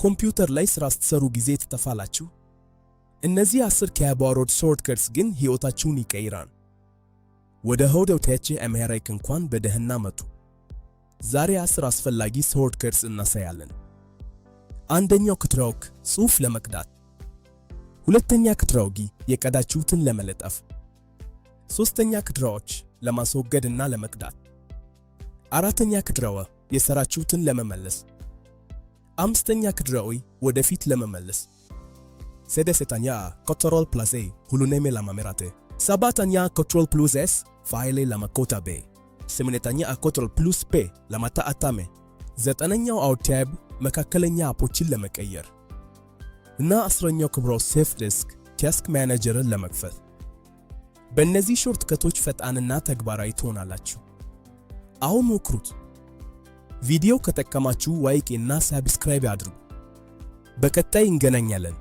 ኮምፒውተር ላይ ስራ ስትሰሩ ጊዜ ትጠፋላችሁ? እነዚህ 10 keyboard shortcuts ግን ሕይወታችሁን ይቀይራል። ወደ ሆደው Tech Amharic እንኳን በደህና መጡ። ዛሬ 10 አስፈላጊ shortcuts እናሳያለን። አንደኛው Ctrl C፣ ጽሑፍ ለመቅዳት። ሁለተኛ Ctrl V፣ የቀዳችሁትን ለመለጠፍ። ሶስተኛ Ctrl H፣ ለማስወገድ እና ለመቅዳት። አራተኛ Ctrl A፣ የሰራችሁትን ለመመለስ። አምስተኛ Ctrl E፣ ወደፊት ለመመለስ። ስድስተኛ Ctrl plus A፣ ሁሉንም ለመምረጥ። ሰባተኛ Ctrl plus S፣ ፋይል ለመቆጠብ። ስምንተኛ Ctrl plus P፣ ለማታተም። ዘጠነኛው Alt Tab፣ መካከለኛ አፖችን ለመቀየር እና 10ኛው Ctrl Shift S፣ Task Manager ን ለመክፈት። በእነዚህ shortcut ኦች ፈጣንና ተግባራዊ ትሆናላችሁ። አሁን ሞክሩት። ቪዲዮ ከጠቀማችሁ like እና subscribe አድርጉ። በቀጣይ እንገናኛለን።